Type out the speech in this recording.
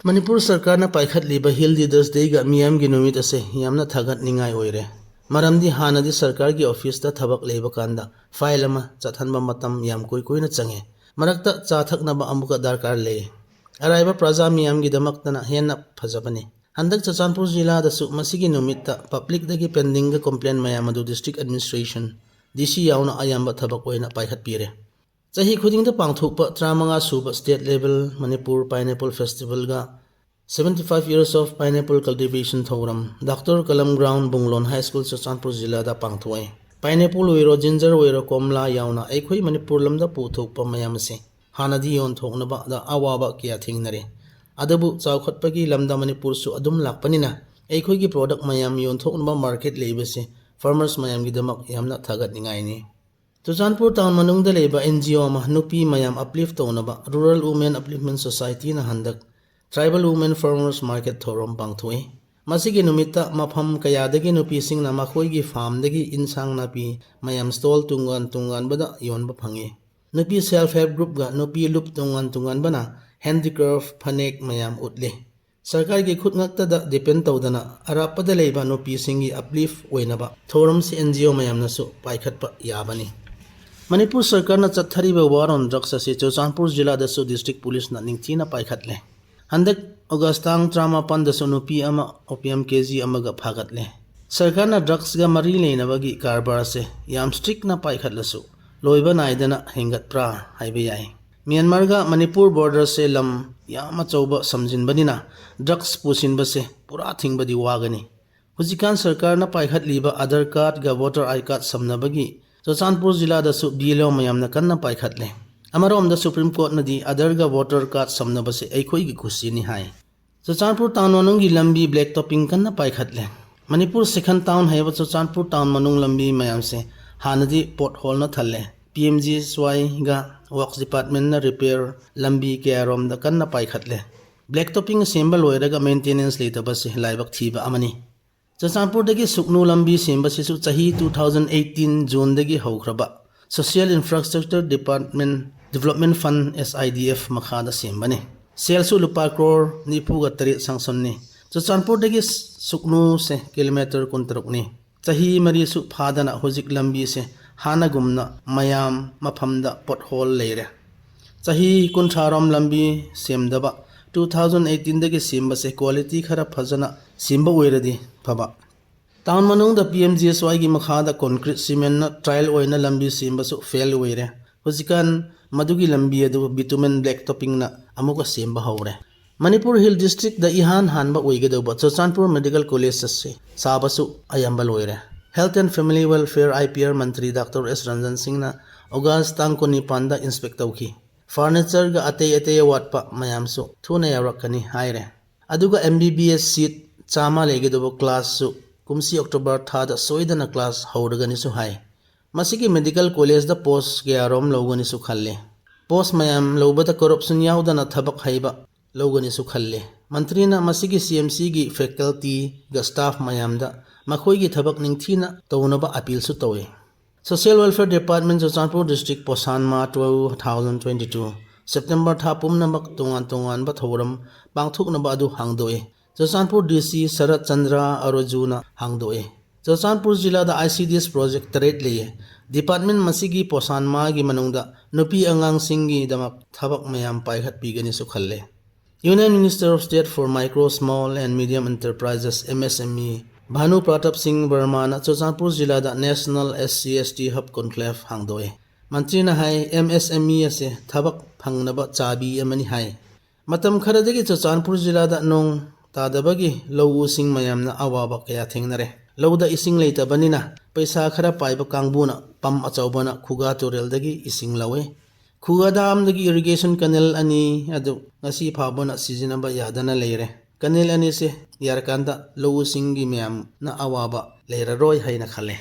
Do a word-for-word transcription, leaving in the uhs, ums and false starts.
ꯃꯅꯤꯄꯨꯔ ꯁꯔꯀꯥꯔꯅ ꯄꯥꯏꯈꯠꯂꯤꯕ Hill Leaders Dayꯒ ꯃꯤꯌꯥꯝꯒꯤ ꯅꯨꯃꯤꯠ ꯑꯁꯦ ꯌꯥꯝꯅ ꯊꯥꯒꯠꯅꯤꯡꯉꯥꯏ ꯑꯣꯏꯔꯦ꯫ ꯃꯔꯝꯗꯤ ꯍꯥꯟꯅꯗꯤ ꯁꯔꯀꯥꯔꯒꯤ ꯑꯣꯐꯤꯁꯇ ꯊꯕꯛ ꯂꯩꯕ ꯀꯥꯟꯗ ꯐꯥꯏꯜ ꯑꯃ ꯆꯠꯍꯟꯕ ꯃꯇꯝ ꯌꯥꯝ ꯀꯨꯏ ꯀꯨꯏꯅ ꯆꯪꯉꯦ꯫ ꯃꯔꯛꯇ ꯆꯥ ꯊꯛꯅꯕ ꯑꯃꯨꯛꯀ ꯗꯔꯀꯥꯔ ꯂꯩ꯫ ꯑꯔꯥꯏꯕ ꯄ꯭ꯔꯖꯥ ꯃꯤꯌꯥꯝꯒꯤꯗꯃꯛꯇꯅ ꯍꯦꯟꯅ ꯐꯖꯕꯅꯤ꯫ ꯍꯟꯗꯛ ꯆꯨꯔꯆꯥꯟꯄꯨꯔ ꯖꯤꯂꯥꯗꯁꯨ ꯃꯁꯤꯒꯤ ꯅꯨꯃꯤꯠꯇ ꯄꯕ꯭ꯂꯤꯛꯇꯒꯤ ꯄꯦꯟꯗꯤꯡꯒ ꯀꯝꯄ꯭ꯂꯦꯟ ꯃꯌꯥꯝ ꯑꯗꯨ ꯗꯤꯁꯇ꯭ꯔꯤꯛ ꯑꯦꯗꯃꯤꯅꯤꯁꯇ꯭ꯔꯦꯁꯟ, ꯗꯤ ꯁꯤ ꯌꯥꯎꯅ ꯑꯌꯥꯝꯕ ꯊꯕꯛ ꯑꯣꯏꯅ ꯄꯥꯏꯈꯠꯄꯤꯔꯦ꯫ ꯆꯍꯤ ꯈꯨꯗꯤꯡꯗ ꯄꯥꯡꯊꯣꯛꯄ ꯇꯔꯥꯃꯉꯥ ꯁꯨꯕ State Level Manipur Pineapple Festivalꯒ Seventy five Years of Pineapple Cultivation ꯊꯧꯔꯝ ꯗꯥꯛꯇꯔ ꯀꯂꯝ ꯒ꯭ꯔꯥꯎꯟ ꯕꯨꯡꯂꯣꯟ ꯍꯥꯏ ꯁ꯭ꯀꯨꯜ ꯆꯨꯔꯆꯥꯟꯄꯨꯔ ꯖꯤꯂꯥꯗ ꯄꯥꯡꯊꯣꯛꯑꯦ꯫ ꯄꯥꯏꯅꯦꯄꯜ ꯑꯣꯏꯔꯣ, ꯖꯤꯟꯖꯔ ꯑꯣꯏꯔꯣ, ꯀꯣꯝꯂꯥ ꯌꯥꯎꯅ ꯑꯩꯈꯣꯏ ꯃꯅꯤꯄꯨꯔ ꯂꯝꯗ ꯄꯨꯊꯣꯛꯄ ꯃꯌꯥꯝ ꯑꯁꯦ ꯍꯥꯟꯅꯗꯤ ꯌꯣꯟꯊꯣꯛꯅꯕꯗ ꯑꯋꯥꯕ ꯀꯌꯥ ꯊꯦꯡꯅꯔꯦ꯫ ꯑꯗꯨꯕꯨ ꯆꯥꯎꯈꯠꯄꯒꯤ ꯂꯝꯗ ꯃꯅꯤꯄꯨꯔꯁꯨ ꯑꯗꯨꯝ ꯂꯥꯛꯄꯅꯤꯅ ꯑꯩꯈꯣꯏꯒꯤ ꯄ꯭ꯔꯣꯗꯛ ꯃꯌꯥꯝ ꯌꯣꯟꯊꯣꯛꯅꯕ ꯃꯥꯔꯀꯦꯠ ꯂꯩꯕꯁꯦ ꯐꯥꯔꯃꯔꯁ ꯃꯌꯥꯝꯒꯤꯗꯃꯛ ꯌꯥꯝꯅ ꯊꯥꯒꯠꯅꯤꯡꯉꯥꯏꯅꯤ꯫ ꯆꯨꯔꯆꯥꯟꯄꯨꯔ ꯇꯥꯎꯟ ꯃꯅꯨꯡꯗ ꯂꯩꯕ ꯑꯦꯟ ꯖꯤ ꯑꯣ ꯑꯃ ꯅꯨꯄꯤ ꯃꯌꯥꯝ ꯑꯞꯂꯤꯐ ꯇꯧꯅꯕ Rural Women Upliftment Societyꯅ ꯍꯟꯗꯛ Tribal Women Farmers Market ꯊꯧꯔꯝ ꯄꯥꯡꯊꯣꯛꯏ꯫ ꯃꯁꯤꯒꯤ ꯅꯨꯃꯤꯠꯇ ꯃꯐꯝ ꯀꯌꯥꯗꯒꯤ ꯅꯨꯄꯤꯁꯤꯡꯅ ꯃꯈꯣꯏꯒꯤ ꯐꯥꯔꯝꯗꯒꯤ ꯏꯟꯁꯥꯡ ꯅꯥꯄꯤ ꯃꯌꯥꯝ ꯁ꯭ꯇꯣꯜ ꯇꯣꯉꯥꯟ ꯇꯣꯉꯥꯟꯕꯗ ꯌꯣꯟꯕ ꯐꯪꯉꯤ꯫ ꯅꯨꯄꯤ ꯁꯦꯜꯐ ꯍꯦꯜꯞ ꯒ꯭ꯔꯨꯞꯒ ꯅꯨꯄꯤ ꯂꯨꯞ ꯇꯣꯉꯥꯟ ꯇꯣꯉꯥꯟꯕꯅ ꯍꯦꯟꯗꯤꯀ꯭ꯔꯥꯐ ꯐꯅꯦꯛ ꯃꯌꯥꯝ ꯎꯠꯂꯤ꯫ ꯁꯔꯀꯥꯔꯒꯤ ꯈꯨꯠ ꯉꯥꯛꯇꯗ ꯗꯤꯄꯦꯟ ꯇꯧꯗꯅ ꯑꯔꯥꯞꯄꯗ ꯂꯩꯕ ꯅꯨꯄꯤꯁꯤꯡꯒꯤ ꯑꯞꯂꯤꯐ ꯑꯣꯏꯅꯕ ꯊꯧꯔꯝꯁꯤ ꯑꯦꯟ ꯖꯤ ꯑꯣ ꯃꯌꯥꯝꯅꯁꯨ ꯄꯥꯏꯈꯠꯄ ꯌꯥꯕꯅꯤ꯫ ꯃꯅꯤꯄꯨꯔ ꯁꯔꯀꯥꯔꯅ ꯆꯠꯊꯔꯤꯕ ꯋꯥꯔ ꯑꯣꯟ ꯗ꯭ꯔꯒꯁ ꯑꯁꯤ ꯆꯨꯔꯆꯥꯟꯄꯨꯔ ꯖꯤꯂꯥꯗꯁꯨ ꯗꯤꯁꯇ꯭ꯔꯤꯛ ꯄꯨꯂꯤꯁꯅ ꯅꯤꯡꯊꯤꯅ ꯄꯥꯏꯈꯠꯂꯦ꯫ ꯍꯟꯗꯛ ꯑꯣꯒꯁ ꯇꯥꯡ ꯇꯔꯥꯃꯥꯄꯟꯗꯁꯨ ꯅꯨꯄꯤ ꯑꯃ ꯑꯣꯄꯤꯌꯝ ꯀꯦ ꯖꯤ ꯑꯃꯒ ꯐꯥꯒꯠꯂꯦ꯫ ꯁꯔꯀꯥꯔꯅ ꯗ꯭ꯔꯒꯁꯒ ꯃꯔꯤ ꯂꯩꯅꯕꯒꯤ ꯀꯔꯕꯥꯔ ꯑꯁꯦ ꯌꯥꯝ ꯁ꯭ꯇ꯭ꯔꯤꯛꯅ ꯄꯥꯏꯈꯠꯂꯁꯨ ꯂꯣꯏꯕ ꯅꯥꯏꯗꯅ ꯍꯦꯟꯒꯠꯄ꯭ꯔꯥ ꯍꯥꯏꯕ ꯌꯥꯏ꯫ ꯃ꯭ꯌꯥꯟꯃꯥꯔꯒ ꯃꯅꯤꯄꯨꯔ ꯕꯣꯔꯗꯔꯁꯦ ꯂꯝ ꯌꯥꯝ ꯑꯆꯧꯕ ꯁꯝꯖꯤꯟꯕꯅꯤꯅ ꯗ꯭ꯔꯒꯁ ꯄꯨꯁꯤꯟꯕꯁꯦ ꯄꯨꯔꯥ ꯊꯤꯡꯕꯗꯤ ꯋꯥꯒꯅꯤ꯫ ꯍꯧꯖꯤꯛꯀꯥꯟ ꯁꯔꯀꯥꯔꯅ ꯄꯥꯏꯈꯠꯂꯤꯕ ꯑꯥꯙꯥꯔ ꯀꯥꯔꯗꯒ ꯚꯣꯇꯔ ꯑꯥꯏ ꯀꯥꯔꯗ ꯁꯝꯅꯕꯒꯤ ꯆꯨꯔꯆꯥꯟꯄꯨꯔ ꯖꯤꯂꯥꯗꯁꯨ ꯕꯤ ꯑꯦꯜ ꯑꯣ ꯃꯌꯥꯝꯅ ꯀꯟꯅ ꯄꯥꯏꯈꯠꯂꯦ꯫ ꯑꯃꯔꯣꯝꯗ ꯁꯨꯄ꯭ꯔꯤꯝ ꯀꯣꯔꯠꯅꯗꯤ ꯑꯥꯙꯥꯔꯒ ꯚꯣꯇꯔ ꯀꯥꯔꯗ ꯁꯝꯅꯕꯁꯦ ꯑꯩꯈꯣꯏꯒꯤ ꯈꯨꯁꯤꯅꯤ ꯍꯥꯏ꯫ ꯆꯨꯔꯆꯥꯟꯄꯨꯔ ꯇꯥꯎꯟ ꯃꯅꯨꯡꯒꯤ ꯂꯝꯕꯤ ꯕ꯭ꯂꯦꯛ ꯇꯣꯞꯄꯤꯡ ꯀꯟꯅ ꯄꯥꯏꯈꯠꯂꯦ꯫ ꯃꯅꯤꯄꯨꯔ ꯁꯦꯀꯦꯟ ꯇꯥꯎꯟ ꯍꯥꯏꯕ ꯆꯨꯔꯆꯥꯟꯄꯨꯔ ꯇꯥꯎꯟ ꯃꯅꯨꯡ ꯂꯝꯕꯤ ꯃꯌꯥꯝꯁꯦ ꯍꯥꯟꯅꯗꯤ ꯄꯣꯠ ꯍꯣꯜꯅ ꯊꯜꯂꯦ꯫ ꯄꯤ ꯑꯦꯝ ꯖꯤ ꯑꯦꯁ ꯋꯥꯏꯒ ꯋꯥꯔꯛꯁ ꯗꯤꯄꯥꯔꯠꯃꯦꯟꯅ ꯔꯤꯄꯦꯌꯔ ꯂꯝꯕꯤ ꯀꯌꯥꯔꯣꯝꯗ ꯀꯟꯅ ꯄꯥꯏꯈꯠꯂꯦ꯫ ꯕ꯭ꯂꯦꯛ ꯇꯣꯞꯄꯤꯡ ꯁꯦꯝꯕ ꯂꯣꯏꯔꯒ ꯃꯦꯟꯇꯦꯅꯦꯟꯁ ꯂꯩꯇꯕꯁꯦ ꯂꯥꯏꯕꯛ ꯊꯤꯕ ꯑꯃꯅꯤ꯫ ꯆꯨꯔꯆꯥꯟꯄꯨꯔꯗꯒꯤ ꯁꯨꯛꯅꯨ ꯂꯝꯕꯤ ꯁꯦꯝꯕꯁꯤꯁꯨ ꯆꯍꯤ two thousand eighteen ꯖꯨꯟꯗꯒꯤ ꯍꯧꯈ꯭ꯔꯕ Social Infrastructure Department Development Fund, S I D F, ꯃꯈꯥꯗ ꯁꯦꯝꯕꯅꯤ꯫ ꯁꯦꯜꯁꯨ ꯂꯨꯄꯥ ꯀ꯭ꯔꯣꯔ ꯅꯤꯐꯨꯒ ꯇꯔꯦꯠ ꯁꯥꯡꯁꯟꯅꯤ꯫ ꯆꯨꯔꯆꯥꯟꯄꯨꯔꯗꯒꯤ ꯁꯨꯛꯅꯨꯁꯦ ꯀꯤꯂꯣꯃꯤꯇꯔ ꯀꯨꯟꯇꯔꯨꯛꯅꯤ꯫ ꯆꯍꯤ ꯃꯔꯤꯁꯨ ꯐꯥꯗꯅ ꯍꯧꯖꯤꯛ ꯂꯝꯕꯤꯁꯦ ꯍꯥꯟꯅꯒꯨꯝꯅ ꯃꯌꯥꯝ ꯃꯐꯝꯗ ꯄꯣꯠꯍꯣꯜ ꯂꯩꯔꯦ꯫ ꯆꯍꯤ ꯀꯨꯟꯊ꯭ꯔꯥꯔꯣꯝ ꯂꯝꯕꯤ ꯁꯦꯝꯗꯕ, ꯇꯨ ꯊꯥꯎꯖꯟ ꯑꯩꯠꯇꯤꯟꯗꯒꯤ ꯁꯦꯝꯕꯁꯦ ꯀ꯭ꯋꯥꯂꯤꯇꯤ ꯈꯔ ꯐꯖꯅ ꯁꯦꯝꯕ ꯑꯣꯏꯔꯗꯤ ꯐꯕ꯫ ꯇꯥꯎꯟ ꯃꯅꯨꯡꯗ ꯄꯤ ꯑꯦꯝ ꯖꯤ ꯑꯦꯁ ꯋꯥꯏꯒꯤ ꯃꯈꯥꯗ ꯀꯣꯟꯀ꯭ꯔꯤꯠ ꯁꯤꯃꯦꯟꯅ ꯇ꯭ꯔꯥꯏꯜ ꯑꯣꯏꯅ ꯂꯝꯕꯤ ꯁꯦꯝꯕꯁꯨ ꯐꯦꯜ ꯑꯣꯏꯔꯦ꯫ ꯍꯧꯖꯤꯛꯀꯥꯟ ꯃꯗꯨꯒꯤ ꯂꯝꯕꯤ ꯑꯗꯨ ꯕꯤꯇꯨꯃꯦꯟ ꯕ꯭ꯂꯦꯛ ꯇꯣꯞꯄꯤꯡꯅ ꯑꯃꯨꯛꯀ ꯁꯦꯝꯕ ꯍꯧꯔꯦ꯫ ꯃꯅꯤꯄꯨꯔ ꯍꯤꯜ ꯗꯤꯁꯇ꯭ꯔꯤꯛꯇ ꯏꯍꯥꯟ ꯍꯥꯟꯕ ꯑꯣꯏꯒꯗꯧꯕ ꯆꯨꯔꯆꯥꯟꯄꯨꯔ ꯃꯦꯗꯤꯀꯦꯜ ꯀꯣꯂꯦꯖ ꯑꯁꯤ ꯁꯥꯕꯁꯨ ꯑꯌꯥꯝꯕ ꯂꯣꯏꯔꯦ꯫ Health and family welfare, I P R, ꯃꯟꯇ꯭ꯔꯤ ꯗꯥꯛꯇꯔ ꯑꯦꯁ ꯔꯟꯖꯟ ꯁꯤꯡꯅ ꯑꯣꯒꯁ ꯇꯥꯡ ꯀꯨꯟꯅꯤꯄꯥꯟꯗ ꯏꯟꯁꯄꯦꯛ ꯇꯧꯈꯤ꯫ ꯐꯔꯅꯤꯆꯔꯒ ꯑꯇꯩ ꯑꯇꯩ ꯑꯋꯥꯠꯄ ꯃꯌꯥꯝꯁꯨ ꯊꯨꯅ ꯌꯥꯎꯔꯛꯀꯅꯤ ꯍꯥꯏꯔꯦ꯫ ꯑꯗꯨꯒ ꯑꯦꯝ ꯕꯤ ꯕꯤ ꯑꯦꯁ ꯁꯤꯠ ꯆꯥꯝꯃ ꯂꯩꯒꯗꯧꯕ ꯀ꯭ꯂꯥꯁꯁꯨ ꯀꯨꯝꯁꯤ ꯑꯣꯛꯇꯣꯕꯔ ꯊꯥꯗ ꯁꯣꯏꯗꯅ ꯀ꯭ꯂꯥꯁ ꯍꯧꯔꯒꯅꯤꯁꯨ ꯍꯥꯏ꯫ ꯃꯁꯤꯒꯤ ꯃꯦꯗꯤꯀꯦꯜ ꯀꯣꯂꯦꯖꯇ ꯄꯣꯁ ꯀꯌꯥꯔꯣꯝ ꯂꯧꯒꯅꯤꯁꯨ ꯈꯜꯂꯤ꯫ ꯄꯣꯁ ꯃꯌꯥꯝ ꯂꯧꯕꯗ ꯀꯔꯞꯁꯟ ꯌꯥꯎꯗꯅ ꯊꯕꯛ ꯍꯩꯕ ꯂꯧꯒꯅꯤꯁꯨ ꯈꯜꯂꯤ꯫ ꯃꯟꯇ꯭ꯔꯤꯅ ꯃꯁꯤꯒꯤ ꯁꯤ ꯑꯦꯝ ꯁꯤꯒꯤ ꯐꯦꯀꯜꯇꯤꯒ ꯁ꯭ꯇꯥꯐ ꯃꯌꯥꯝꯗ ꯃꯈꯣꯏꯒꯤ ꯊꯕꯛ ꯅꯤꯡꯊꯤꯅ ꯇꯧꯅꯕ ꯑꯄꯤꯜꯁꯨ ꯇꯧꯏ꯫ Social welfare department Churachandpur district Poshan Maah two thousand twenty two September ꯊꯥ ꯄꯨꯝꯅꯃꯛ ꯇꯣꯉꯥꯟ ꯇꯣꯉꯥꯟꯕ ꯊꯧꯔꯝ ꯄꯥꯡꯊꯣꯛꯅꯕ ꯑꯗꯨ ꯍꯥꯡꯗꯣꯛꯏ꯫ ꯆꯨꯔꯆꯥꯟꯄꯨꯔ ꯗꯤ ꯁꯤ ꯁꯔꯠ ꯆꯟꯗ꯭ꯔ ꯑꯔꯣꯖꯨꯅ ꯍꯥꯡꯗꯣꯛꯏ꯫ ꯆꯨꯔꯆꯥꯟꯄꯨꯔ ꯖꯤꯂꯥꯗ I C D S project ꯇꯔꯦꯠ ꯂꯩꯌꯦ꯫ ꯗꯤꯄꯥꯔꯠꯃꯦꯟ ꯃꯁꯤꯒꯤ ꯄꯣꯁꯥꯟ ꯃꯥꯒꯤ ꯃꯅꯨꯡꯗ ꯅꯨꯄꯤ ꯑꯉꯥꯡꯁꯤꯡꯒꯤꯗꯃꯛ ꯊꯕꯛ ꯃꯌꯥꯝ ꯄꯥꯏꯈꯠꯄꯤꯒꯅꯤꯁꯨ ꯈꯜꯂꯦ꯫ Union Minister of State for Micro, Small and Medium Enterprises, M S M E, ꯚꯥꯅꯨ Pratap ꯁꯤꯡ ꯕꯔꯃꯥꯅ ꯆꯨꯔꯆꯥꯟꯄꯨꯔ ꯖꯤꯂꯥꯗ National S C S T Hub Conclave ꯍꯥꯡꯗꯣꯛꯑꯦ꯫ ꯃꯟꯇ꯭ꯔꯤꯅ ꯍꯥꯏ, ꯑꯦꯝ ꯑꯦꯁ ꯑꯦꯝ ꯏ ꯑꯁꯦ ꯊꯕꯛ ꯐꯪꯅꯕ ꯆꯥꯕꯤ ꯑꯃꯅꯤ ꯍꯥꯏ꯫ ꯃꯇꯝ ꯈꯔꯗꯒꯤ ꯆꯨꯔꯆꯥꯟꯄꯨꯔ ꯖꯤꯂꯥꯗ ꯅꯣꯡ ꯇꯥꯗꯕꯒꯤ ꯂꯧꯎꯁꯤꯡ ꯃꯌꯥꯝꯅ ꯑꯋꯥꯕ ꯀꯌꯥ ꯊꯦꯡꯅꯔꯦ꯫ ꯂꯧꯗ ꯏꯁꯤꯡ ꯂꯩꯇꯕꯅꯤꯅ ꯄꯩꯁꯥ ꯈꯔ ꯄꯥꯏꯕ ꯀꯥꯡꯕꯨꯅ ꯄꯝ ꯑꯆꯧꯕꯅ ꯈꯨꯒꯥ ꯇꯨꯔꯦꯜꯗꯒꯤ ꯏꯁꯤꯡ ꯂꯧꯏ꯫ ꯈꯨꯒꯥ ꯗꯥꯝꯗꯒꯤ ꯏꯔꯤꯒꯦꯁꯟ ꯀꯦꯅꯦꯜ ꯑꯅꯤ ꯑꯗꯨ ꯉꯁꯤ ꯐꯥꯎꯕꯅ ꯁꯤꯖꯤꯟꯅꯕ ꯌꯥꯗꯅ ꯂꯩꯔꯦ꯫ ꯀꯦꯅꯦꯜ ꯑꯅꯤꯁꯦ ꯌꯥꯔꯀꯥꯟꯗ ꯂꯧꯎꯁꯤꯡꯒꯤ ꯃꯌꯥꯝꯅ ꯑꯋꯥꯕ ꯂꯩꯔꯔꯣꯏ ꯍꯥꯏꯅ ꯈꯜꯂꯦ꯫